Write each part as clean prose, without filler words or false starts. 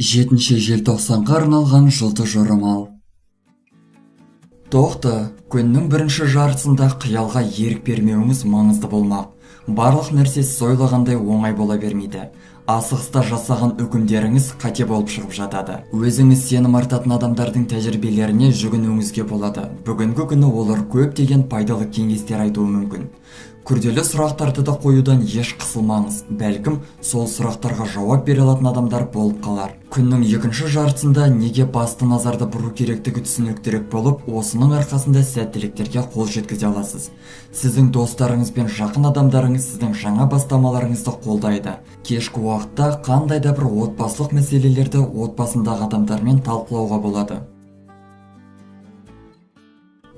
7 желтоқсанға арналған жұлдыз жорамал. Тоқты, күннің бірінші жартысында қиялға ерік бермеуіңіз маңызды болмақ. Барлық нәрсе сіз ойлағандай оңай бола бермейді. Асығыста жасаған үкімдеріңіз қате болып шығып жатады. Өзіңіз сенім артатын адамдардың тәжірибелеріне жүгінуіңізге болады. Бүгінгі күні олар көптеген пайдалы кеңестер айтуы мүмкін. Күрделі сұрақтарды да қоюдан еш қысылмаңыз. Бәлкім, сол сұрақтарға жауап бере алатын адамдар болып қалар. Күннің екінші жартысында неге басты назарды бұру керектігі түсініктірек болып, осының арқасында сәттіліктерге қол жеткізе аласыз. Сіздің достарыңыз пен жақын адамдарыңыз сіздің жаңа бастамаларыңызды қолдайды. Кешкі уақытта қандай да бір отбасылық мәселелерді отбасындағы адамдармен талқылауға болады.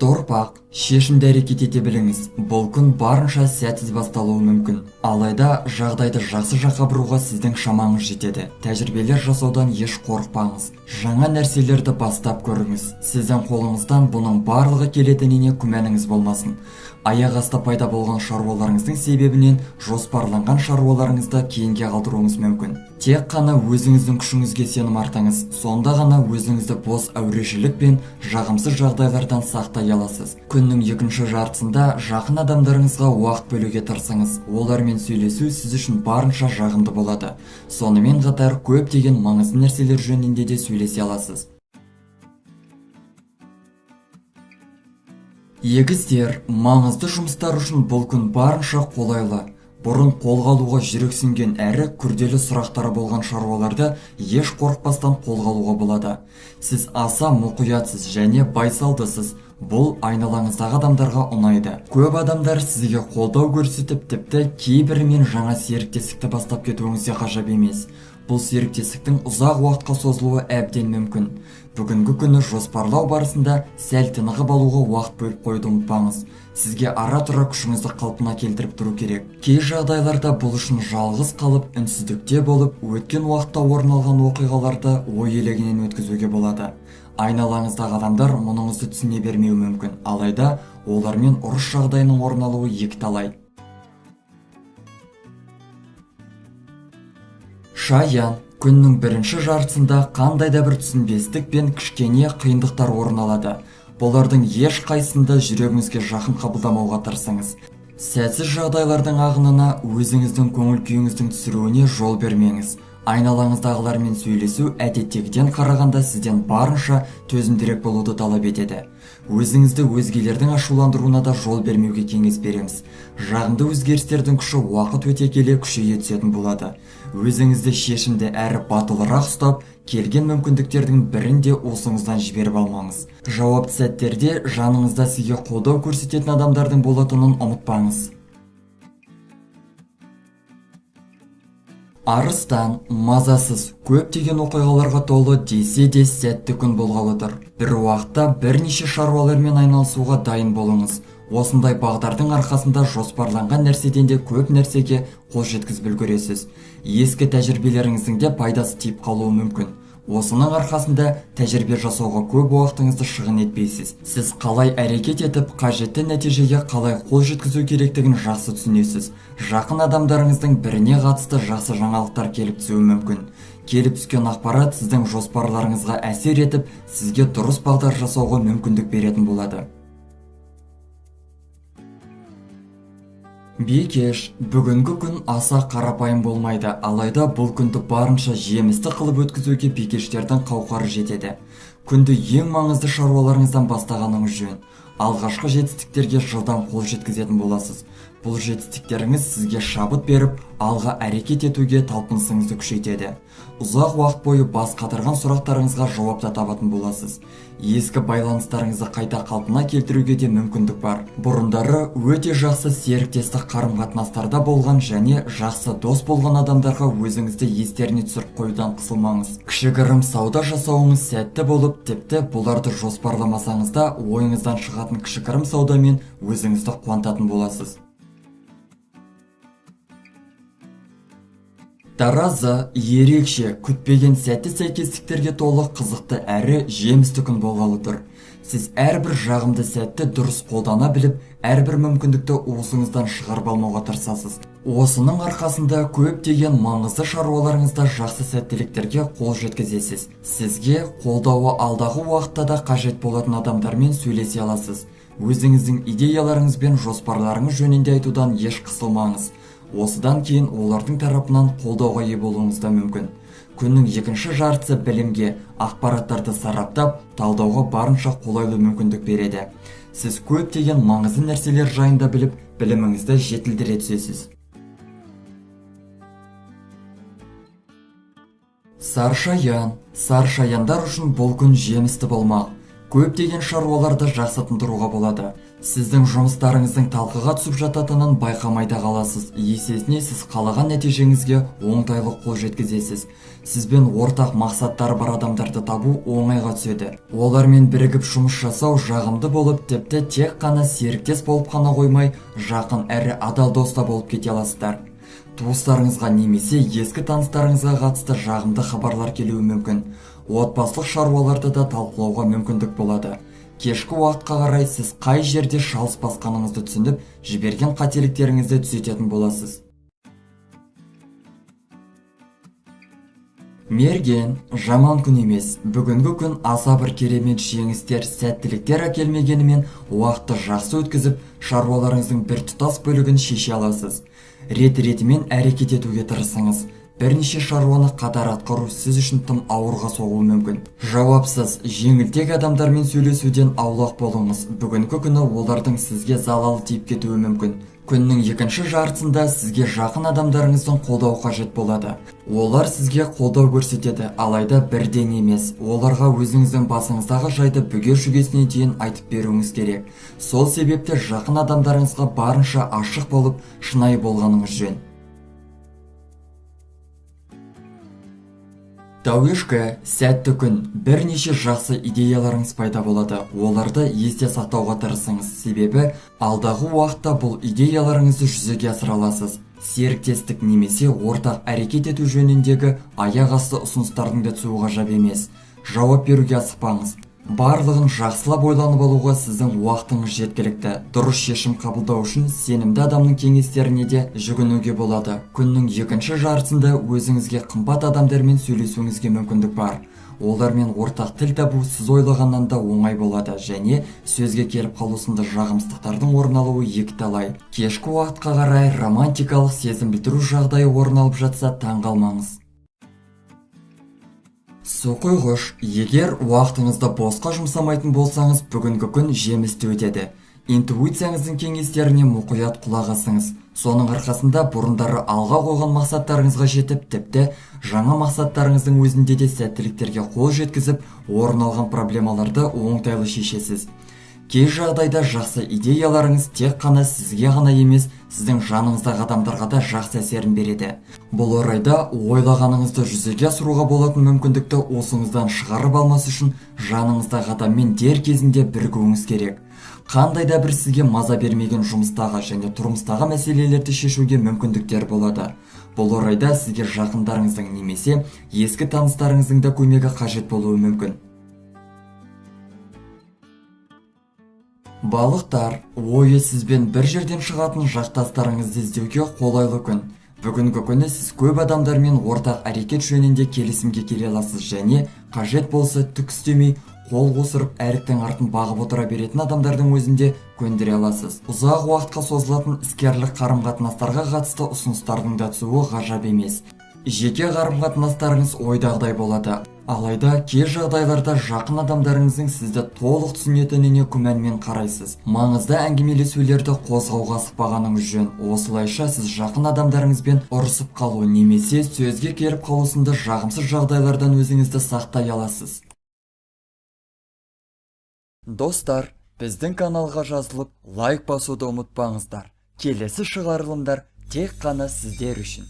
Торпақ, шешімді әрекет ете біліңіз. Бұл күн барынша сәтсіз басталуы мүмкін. Алайда жағдайды жақсы жаққа бұруға сіздің шамаңыз жетеді. Тәжірибелер жасаудан еш қорықпаңыз. Жаңа нәрселерді бастап көріңіз. Сіздің қолыңыздан бұның барлығы келетініне күмәніңіз болмасын. Аяқ асты пайда болған шаруаларыңыздың себебінен жоспарланған шаруаларыңызды кейінге қалдыруыңыз мүмкін. Тек қана өзіңіздің күшіңізге сенім артыңыз. Сонда ғана өзіңізді бос әурешілік пен жағымсыз жағдайлардан сақтай аласыз. Күннің екінші жартысында жақын адамдарыңызға уақыт бөлуге тырысыңыз. Олармен сөйлесу сіз үшін барынша жағымды болады. Сонымен қатар көптеген маңызды нәрселер жөнінде де сөйлесе аласыз. Егіздер, маңызды жұмыстар үшін бұл күн барынша қолайлы. Бұрын қолға алуға жүрексінген әрі күрделі сұрақтары болған шаруаларды еш қорықпастан қолға алуға болады. Сіз аса мұқиятсыз және байсалдысыз. Бұл айналаңыздағы адамдарға ұнайды. Көп адамдар сізге қолдау көрсетіп, тіпті кейбірімен жаңа серіктестікті бастап кетуіңіз де ғажап емес. Бұл серіктестіктің ұзақ уақытқа созылуы әбден мүмкін. Бүгінгі күні жоспарлау барысында сәл тынығып алуға уақыт бөліп қоюды ұмытпаңыз. Сізге ара-тұра күшіңізді қалпына келтіріп тұру керек. Кей жағдайларда бұл үшін жалғыз қалып, үнсіздікте болып, өткен уақытта орын алған оқиғаларды ой елегінен өткізуге болады. Айналаңыздағы адамдар мұныңызды түсіне бермеуі мүмкін. Алайда олармен ұрыс жағдайының орын алуы екіталай. Шаян, күннің бірінші жартысында қандай да бір түсінбестік пен кішкене қиындықтар орын алады. Бұлардың еш қайсында жүрегіңізге жақын қабылдамауға тырысыңыз. Сәтсіз жағдайлардың ағынына өзіңіздің көңіл күйіңіздің түсіруіне жол бермеңіз. Айналаңыздағылармен сөйлесу әдеттегіден қарағанда сізден барынша төзімдірек болуды талап етеді. Өзіңізді өзгелердің ашуландыруына да жол бермеуге кеңес береміз. Жағымды өзгерістердің күші уақыт өте келе күшейе түсетін болады. Өзіңізді шешімді әрі батылырақ ұстап, келген мүмкіндіктердің бірін де уысыңыздан жіберіп алмаңыз. Жауапты сәттерде жаныңызда сізге қолдау көрсететін адамдардың болатынын ұмытпаңыз. Арыстан, мазасыз, көптеген оқиғаларға толы десе де сәтті күн болғалы тұр. Бір уақытта бірнеше шаруалармен айналысуға дайын болыңыз. Осындай бағдардың арқасында жоспарланған нәрседен де көп нәрсеге қол жеткізіп үлгересіз. Ескі тәжірибелеріңіздің де пайдасы тиіп қалуы мүмкін. Осының арқасында тәжірибе жасауға көп уақытыңызды шығын етпейсіз. Сіз қалай әрекет етіп, қажетті нәтижеге қалай қол жеткізу керектігін жақсы түсінесіз. Жақын адамдарыңыздың біріне қатысты жақсы жаңалықтар келіп түсуі мүмкін. Келіп түскен ақпарат сіздің жоспарларыңызға әсер етіп, сізге дұрыс бағдар жасауға мүмкіндік беретін болады. Бикеш, бүгінгі күн аса қарапайым болмайды, алайда бұл күнді барынша жемісті қылып өткізуге бикештердің қауқары жетеді. Күнді ең маңызды шаруаларыңыздан бастағаныңыз жөн. Алғашқы жетістіктерге жылдам қол жеткізетін боласыз. Бұл жетістіктеріңіз сізге шабыт беріп, алға әрекет етуге талпынысыңызды күшейтеді. Ұзақ уақыт бойы бас қатырған сұрақтарыңызға жауап та табатын боласыз. Ескі байланыстарыңызды қайта қалпына келтіруге де мүмкіндік бар. Бұрындары өте жақсы серіктестік қарым-қатынастарда болған және жақсы дос болған адамдарға өзіңізді естеріне түсіріп қоюдан қысылмаңыз. Кішігірім сауда жасауыңыз сәтті болып, тіпті бұларды жоспарламасаңыз да ойыңыздан шығатын кішігірім саудамен өзіңізді қуантатын боласыз. Таразы, ерекше, күтпеген сәтті сәйкестіктерге толы қызықты әрі жемісті күн болғалы тұр. Сіз әрбір жағымды сәтті дұрыс қолдана біліп, әрбір мүмкіндікті уысыңыздан шығарып алмауға тырысасыз. Осының арқасында көптеген маңызды шаруаларыңызда жақсы сәттіліктерге қол жеткізесіз. Сізге қолдауы алдағы уақытта да қажет болатын адамдармен сөйлесе аласыз. Өзіңіздің идеяларыңыз бен жоспарларыңыз жөнінде айтудан еш қысылмаңыз. Осыдан кейін олардың тарапынан қолдауға ие болуыңыз да мүмкін. Күннің екінші жартысы білімге, ақпараттарды сараптап, талдауға барынша қолайлы мүмкіндік береді. Сіз көптеген маңызды нәрселер жайында біліп, біліміңізді жетілдіре түсесіз. Саршаян. Саршаяндар үшін бұл күн жемісті болмақ. Көптеген шаруаларды жақсы тындыруға болады. Сіздің жұмыстарыңыздың талқыға түсіп жататынын байқамай да қаласыз. Есесіне сіз қалаған нәтижеңізге оңтайлы қол жеткізесіз. Сізбен ортақ мақсаттары бар адамдарды табу оңайға түседі. Олармен бірігіп жұмыс жасау жағымды болып, тіпті тек қана серіктес болып қана қоймай, жақын әрі адал дос та болып кете аласыздар. Туыстарыңызға немесе ескі таныстарыңызға қатысты жағымды хабарлар келуі мүмкін. Отбасылық шаруаларды да талқылауға мүмкіндік болады. Кешкі уақытқа қарай сіз қай жерде шалыс басқаныңызды түсініп, жіберген қателіктеріңізді түзететін боласыз. Мерген, жаман күн емес. Бүгінгі күн аса бір керемет жеңістер, сәттіліктер әкелмегенімен уақытты жақсы өткізіп, шаруаларыңыздың біртұтас бөлігін шеше аласыз. Рет-ретімен әрекет етуге тырысыңыз. Бірнеше шаруаны қатар атқару сіз үшін тым ауырға соғуы мүмкін. Жауапсыз, жеңілтек адамдармен сөйлесуден аулақ болыңыз. Бүгінгі күні олардың сізге залалы тиіп кетуі мүмкін. Күннің екінші жартысында сізге жақын адамдарыңыздың қолдауы қажет болады. Олар сізге қолдау көрсетеді, алайда бірден емес. Оларға өзіңіздің басыңыздағы жайды бүге-шүгесіне дейін айтып беруіңіз керек. Сол себепті жақын адамдарыңызға барынша ашық болып, шынайы болғаныңыз жөн. Тауешкі, сәтті күн. Бірнеше жақсы идеяларыңыз пайда болады. Оларды есте сақтауға тырысыңыз. Себебі алдағы уақытта бұл идеяларыңызды жүзеге асыра аласыз. Серіктестік немесе ортақ әрекет ету жөніндегі аяқ асты ұсыныстардың да түсуі ғажап емес. Жауап беруге асықпаңыз. Барлығын жақсылап ойланып алуға сіздің уақытыңыз жеткілікті. Дұрыс шешім қабылдау үшін сенімді адамның кеңестеріне де жүгінуге болады. Күннің екінші жартысында өзіңізге қымбат адамдармен сөйлесуіңізге мүмкіндік бар. Олармен ортақ тіл табу сіз ойлағаннан да оңай болады және сөзге келіп қалу сынды жағымсыздықтардың орын алуы екіталай. Кешкі уақытқа қарай романтикалық сезім білдіру жағдайы орын алып жатса таң қалмаңыз. Суқұйғыш, егер уақытыңызды босқа жұмсамайтын болсаңыз, бүгінгі күн жемісті өтеді. Интуицияңыздың кеңестеріне мұқият құлақ асыңыз. Соның арқасында бұрындары алға қойған мақсаттарыңызға жетіп, тіпті жаңа мақсаттарыңыздың өзінде де сәттіліктерге қол жеткізіп, орын алған проблемаларды оңтайлы шешесіз. Кей жағдайда жақсы идеяларыңыз тек қана сізге ғана емес, сіздің жаныңыздағы адамдарға да жақсы әсерін береді. Бұл орайда ойлағаныңызды жүзеге асыруға болатын мүмкіндікті уысыңыздан шығарып алмас үшін жаныңыздағы адаммен дер кезінде бірігуіңіз керек. Қандай да бір сізге маза бермеген жұмыстағы және тұрмыстағы мәселелерді шешуге мүмкіндіктер болады. Бұл орайда сізге жақындарыңыздың немесе ескі таныстарыңыздың да көмегі қажет болуы мүмкін. Балықтар, ойы сізбен бір жерден шығатын жақтастарыңызды іздеуге қолайлы күн. Бүгінгі күні сіз көп адамдармен ортақ әрекет жөнінде келісімге келе аласыз және қажет болса түк істемей қол қусырып әріктің артын бағып отыра беретін адамдардың өзінде көндіре аласыз. Ұзақ уақытқа созылатын іскерлік қарым-қатынастарға қатысты ұсыныстардың да түсуі ғажап емес. Жеке қарым-қатынастарыңыз ойдағыдай болады. Алайда кей жағдайларда жақын адамдарыңыздың сізді толық түсінетініне күмәнмен қарайсыз. Маңызды әңгімелесулерді қозғауға асықпағаныңыз жөн. Осылайша сіз жақын адамдарыңызбен ұрысып қалу немесе сөзге келіп қалу сынды жағымсыз жағдайлардан өзіңізді сақтай аласыз. Достар, біздің каналға жазылып, лайк басуды ұмытпаңыздар. Келесі шығарылымдар тек қана сіздер үшін.